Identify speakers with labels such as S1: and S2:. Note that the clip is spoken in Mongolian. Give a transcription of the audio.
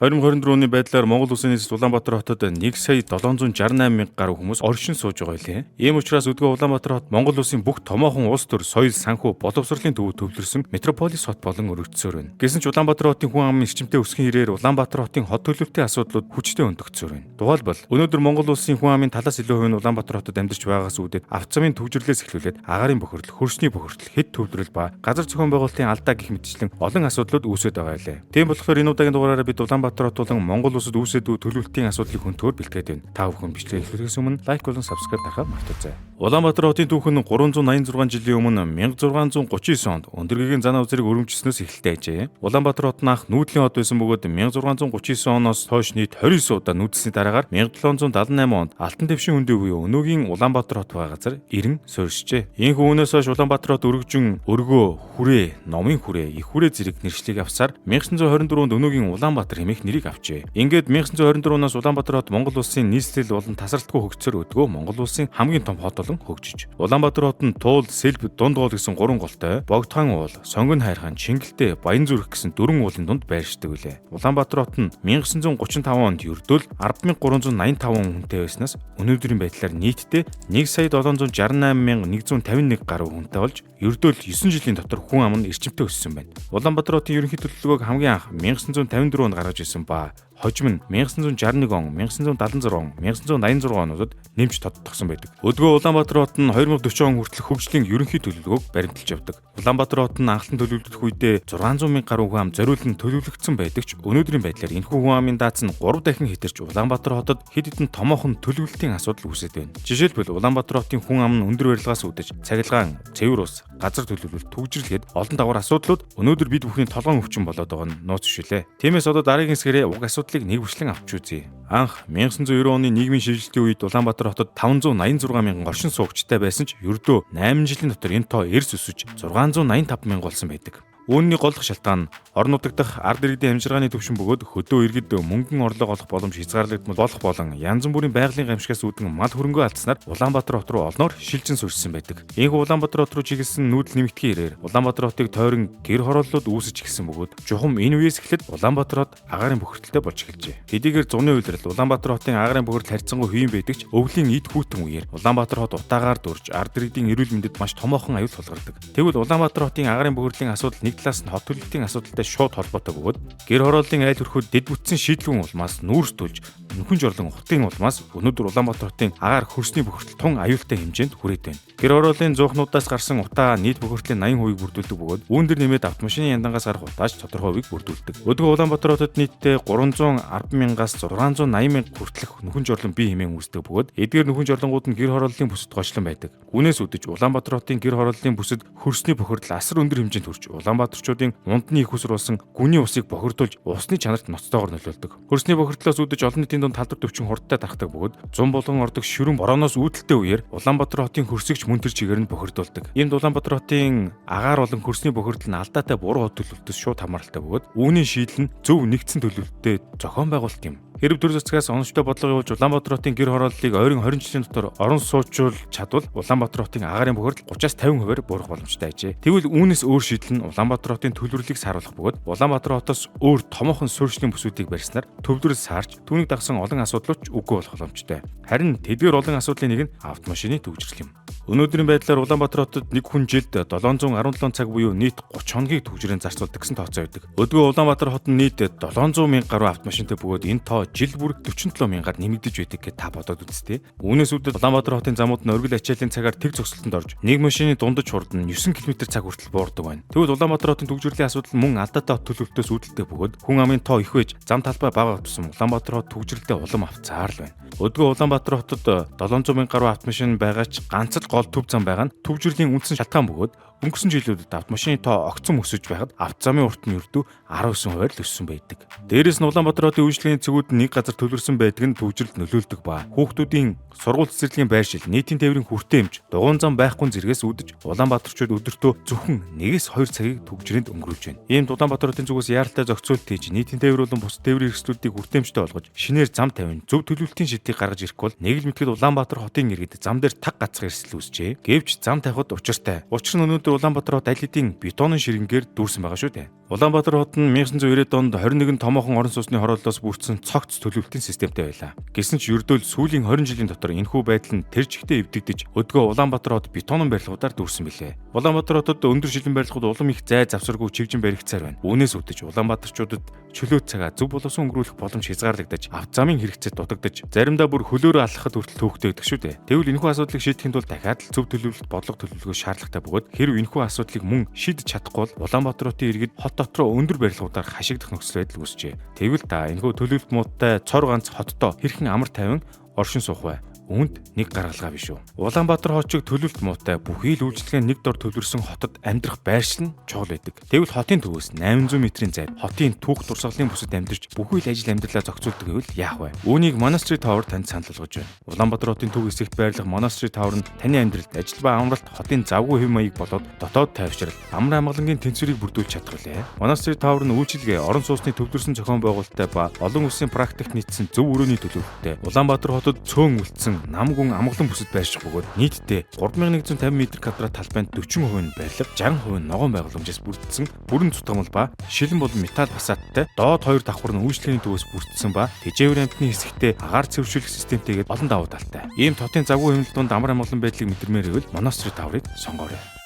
S1: 2024 оны байдлаар Монгол Улсын нийслэл Улаанбаатар хотод 1 сая 768 мянга гаруй хүмүүс оршин сууж байгаа билээ. Ийм учраас өдгөө Улаанбаатар хот Монгол Улсын бүх томоохон улс төр, соёл, санхүү, боловсролын төв төвлөрсөн метрополис хот болон өргөдсөөр байна. Гэсэн ч Улаанбаатар хотын хүн амын эрчимтэй өсгөн хэрээр Улаанбаатар хотын хот төлөвтэй асуудлууд хүчтэй өндөгцөөр байна. Тухайлбал өнөөдөр Монгол Улсын хүн амын талаас илүү хувь нь Улаанбаатар хотод амьдарч байгаагаас үүдээд авто замын түгжрлээс эхлүүлээд агаарын бохирдол, хөрсний бохирдол, хэд төвлөрөл ба газар зохион байгуулалтын алдаа гэх мэтчлэн олон асуудлууд үүсээд байгаа билээ. Тийм болохоор энэ удаагийн дугаараараа бид Улаанбаатар хот болон Монгол улсад үүсээд буй төлөвлөлтийн асуудлыг хүндгээр бэлтгээд байна. Та бүхэн бичлэгээ эхлүүлэхээс өмнө лайк болон subscribe дарахаа мартаазай. Улаанбаатар хотын түүх нь 386 жилийн өмнө 1639 онд Өндөргийн занаа үзрийг өрөмжснөөс эхэлтэй ажээ. Улаанбаатар хот нь анх нүүдлийн хот байсан бөгөөд 1639 оноос хойш нийт 29 удаа нүүдэлсний дараагаар 1778 онд Алтан твшин хөндий буюу өнөөгийн Улаанбаатар хот байгаа газар ирэн суурьшжээ. Ийхүү үүнээс хойш Улаанбаатар хот өргөжин өргөө, хүрээ, номын хүрээ, их хүрээ зэрэг нэршлиг авсаар 1924 онд өнөөгийн Улаанбаатар хэмээх нэрийг авчээ. Ингээд 1924 оноос Улаанбаатар хот Монгол улсын нийслэл болон тасралтгүй хөгжсөөр өдгөө Монгол улсын хамгийн том хот болон хөгжиж. Улаанбаатар хот нь Туул, Сэлб, Дунд гол гэсэн гурван голтой, Богдхан уул, Сонгон хайрхан, Чингэлтэй, Баянзүрх гэсэн дөрвөн уулын дунд байршдаг билээ. Улаанбаатар хот нь 1935 онд ердөөл 10,385 хүнтэй байснаас өнөөдрийн байдлаар нийтдээ 1 сая 768,151 гаруй хүнтэй болж ердөөл 9 жилийн дотор хүн ам нь эрчимтэй өссөн байна. Улаанбаатар хотын ерөнхий төлөвлөгөөг хамгийн анх 1954 онд гаргаж ирсэн ба хожим нь 1961 он, 1976 он, 1986 онуудад нэмж тодтогсон байдаг. Өдгөө Улаанбаатар хот нь 2040 он хүртэлх хөгжлийн ерөнхий төлөвлөгөөг баримталж явдаг. Улаанбаатар хот нь анхлан төлөвлөгдөх үедээ 600 мянга гаруй хүн ам зориулан төлөвлөгдсөн байдаг ч өнөөдрийн байдлаар энэхүү хүн амын дац нь 3 дахин хэтэрч Улаанбаатар хотод хэд хэдэн томоохон төлөвлөлтийн асуудал үүсээд байна. Жишээлбэл Улаанбаатар хотын хүн ам нь өндөр барилгаас үүдэж цахилгаан, цэвэр ус, газар төлөвлөлт, түгжрэл гээд олон дагавар асуудлууд өнөөдөр бид бүхний толгойн өвчин болоод байгаа нь нууц биш үлээ. Тиймээс одоо дараагийн хэсгээрээ уг асуудлыг нэг бүрчлэн авч үзье. Анх 1990 оны нийгмийн шилжилтийн үед Улаанбаатар хотод 586 мянган оршин суугчтай байсан ч ердөө 8 жилийн дотор энэ тоо эрс өсөж 685 мянга болсон байдаг. Үүний голлох шалтгаан нь орон нутаг дахь ард иргэдийн амжиргааны түвшин бөгөөд хөдөө иргэд мөнгөн орлого олох боломж хязгаарлагдмал болох болон янз бүрийн байгалийн гамшигаас үүдэн мал хөрөнгөө алдсанаар Улаанбаатар хот руу олноор шилжин суурьшсан байдаг. Ийхүү Улаанбаатар хот руу чиглэсэн нүүдэл нэмэгдэхийн хэрээр Улаанбаатар хотыг тойрон гэр хорооллууд үүсэж эхэлсэн бөгөөд чухам энэ үеэс эхлээд Улаанбаатар хот агаарын бохирдолтой болж эхэлжээ. Хэдийгээр зуны улирал Улаанбаатар хотын агаарын бохирдол харьцангуй хэвийн байдаг ч өвлийн эд хүйтэн үеэр Улаанбаатар хот утаагаар дүрж ард иргэдийн эрүүл мэндэд маш томоохон аюул тулгардаг. Тэгвэл Улаанбаатар хотын агаарын бохирдлын асуудал нэг талаас нь хот төлөлтийн асуудалтай шууд холбоотой бөгөөд гэр хорооллын айл өрхүүд дэд бүтцийн шийдэлгүй улмаас нүүрс төлж нөхөн жорлон хотын улмаас өнөөдөр Улаанбаатар хотын агаар хөрсний бохирдол тун аюултай хэмжээнд хүрээд байна. Гэр хорооллын зуухнуудаас гарсан утаа нийт бохирдлын 80%-ийг бүрдүүлдэг бөгөөд үүн дээр нэмээд автомашины яндангаас гарах утаач тодорхой хувийг бүрдүүлдэг. Өдгөө Улаанбаатар хотод нийтдээ 310 мянгаас 680 мянга хүртэлх нөхөн жорлон бие хэмээн үүсдэг бөгөөд эдгээр нөхөн жорлонгууд нь гэр хорооллын бүсэд гочлон байдаг. Үүнээс үүдэж Улаанбаатар хотын гэр хорооллын бүсэд хөрсний бохирдол асар өндөр хэмжээнд хүрч Улаанбаатарчуудын ундны их усэр болсон гүний усыг бохирдуулж усны чанарт ноцтойгоор нөлөөлдөг. Хөрсний бохирдлоос үүдэж олон нийтийн дунд талдар төвчин хурдтай тархдаг бөгөөд зун булган ордог ширүүн борооноос үүдэлтэй үеэр Улаанбаатар хотын хөрсөгч мөн тэр чигээр нь бохирдуулдаг. Иймд Улаанбаатар хотын агаар болон хөрсний бохирдол нь алдаатай буруу хот төлөвлөлтөөс шууд хамааралтай бөгөөд үүний шийдэл нь зөв нэгдсэн төлөвлөлттэй зохион байгуулалт юм. Хэрв төр засгаас оновчтой бодлого явуулж Улаанбаатар хотын гэр хорооллыг ойрын 20 жилийн дотор орон суучвал чадвал Улаанбаатар хотын агаарын бохирдол 30-аас 50%-аар буурах боломжтой ажээ. Тэгвэл үүнээс өөр шийдэл нь Улаанбаатар хотын төлөвлөлийг сааруулах бөгөөд Улаанбаатар хотоос өөр томоохон суурьшлийн бүсүүдийг барьснаар төвлөрөл саарч түүнийг дагсан олон асуудлууд ч үгүй болох боломжтой. Харин тэдгээр олон асуудлын нэг нь автомашины түгжрэл юм. Өнөөдрийн байдлаар Улаанбаатар хотод нэг хүн жилд 717 цаг буюу нийт 30 хоногийг түгжрээн зарцуулдаг гэсэн тооцоо байдаг. Өдгөө Улаанбаатар хот нь нийт 700 мянга гаруй автомашинтай бөгөөд энэ тоо жил бүр 47 мянгаар нэмэгдэж байдаг гэж та бодоод үзтээ. Үүнээс үүдэл Улаанбаатар хотын замууд нь оргил ачааллын цагаар тэг зогсолтонд орж нэг машины дундаж хурд нь 9 км цаг хүртэл буурдаг байна. Тэгвэл Улаанбаатар хотын түгжрэлийн асуудал мөн алдаатай хот төлөвлөлтөөс үүдэлтэй бөгөөд хүн амын тоо их байж зам талбай бага тусам Улаанбаатар хот түгжрэлдээ улам авцаар л байна. Өдгөө Улаанбаатар хотод 700 мянга гаруй автомашин байгаа ч ганц л гол төв зам байгаа нь түгжрэлийн үндсэн шалтгаан бөгөөд өнгөрсөн жилүүдэд автомашины тоо огцом өсөж байхад авто замын урт нь ердөө 19% л өссөн байдаг. Дээрээс нь Улаанбаатар хотын үйлчилгээний цэгүүд нэг газар төвлөрсөн байдаг нь түгжрэлд нөлөөлдөг ба хүүхдүүдийн сургууль цэцэрлэгийн байршил, нийтийн тээврийн хүртээмж, дугуйн зам байхгүй зэргээс үүдэж Улаанбаатарчууд өдөртөө зөвхөн 1-2 цагийг түгжрээнд өнгөрүүлж байна. Иймд Улаанбаатар хотын зүгээс яаралтай зохицуулт хийж нийтийн тээвэр болон бусад тээврийн эрхслүүдийг хүртээмжтэй болгож шинээр зам тавин зөв төлөвлөлтийн шийдлийг гаргаж ирэхгүй бол нэг л мэтгэд Улаанбаатар хотын иргэд зам дээр таг гацах эрсдэл үүсжээ. Гэвч зам тавихад учиртай. Учир нь өнөөдөр Өнөөдөр Улаанбаатар хот аль хэдийн бетонын ширэнгээр дүүрсэн байгаа шүү дээ. Улаанбаатар хот нь 1990-ад онд 21 томоохон орон сууцны хорооллоос бүрдсэн цогц төлөвлөлтийн системтэй байлаа. Гэсэн ч ердөөл сүүлийн 20 жилийн дотор энэхүү байдал нь тэр чигтээ эвдэгдэж, өдгөө Улаанбаатар хот бетонон барилгуудаар дүүрсэн билээ. Улаанбаатар хотод өндөр шилэн барилгууд улам их зай завсаргүй чигжин баригдсаар байна. Үүнээс үүдэж Улаанбаатарчуудад чөлөөт цагаа зөв боловсон өнгөрүүлэх боломж хязгаарлагдаж, ав замын хэрэгцээ дутагдаж, заримдаа бүр хөлөөрөө алхахад хүртэл төвөгтэй байдаг шүү дээ. Тэгвэл энэхүү асуудлыг шийдэхин тулд дахиад л зөв төлөвлөлт, бодлого төлөвлөгөө шаардлагатай бөгөөд хэрв энэхүү асуудлыг мөн шийдэж чадахгүй бол Улаанбаатар хотын иргэд хот дотроо өндөр барилгуудаар хашигдах нөхцөл байдал үүсжээ. Тэгвэл та энэхүү төлөвлөлт муутай цор ганц хотдоо хэрхэн амар тайван оршин суух вэ? Үүнд нэг гаргалгаа биш үү. Улаанбаатар хот шиг төлөвлөлт муутай бүхий л үйлчилгээ нэг дор төвлөрсөн хотод амьдрах байршил нь чухал байдаг. Тэгвэл хотын төвөөс 800 метрийн зайд хотын түүх дурсгалын бүсэд амьдарч бүхий л ажил амьдралаа зохицуулдаг гэвэл яах вэ? Үүнийг Monastery Tower танд санал болгож байна. Улаанбаатар хотын төв хэсэгт байрлах Monastery Tower нь таны амьдралд ажил ба амралт, хотын завгүй хэв маяг болоод дотоод тайвшрал, амар амгалангийн тэнцвэрийг бүрдүүлж чадах билээ. Monastery Tower нь үйлчилгээ, орон сууцны төвлөрсөн зохион байгуулалттай ба олон улсын практикт нийцсэн зөв өрөөний төлөвлөлттэй Улаанбаатар хотод цөөн үлдсэн намгүн амгалан бүсэд байрших бөгөөд нийтдээ 3150 м квадрат талбайд 40% нь барилга, 60% нь ногоон байгууламжаас бүрдсэн бүрэн цутгамал ба шилэн болон металл фасадтай доод хоёр давхар нь үйлчилгээний төвөөс бүрдсэн ба тэжээвэр амьтны хэсэгтээ агаар цэвэршүүлэх системтэйгээд олон давуу талтай. Ийм хотын завгүй хэмнэлт донд амар амгалан байдлыг мэдэрмээр байвал Monastery Tower-ыг сонгоорой.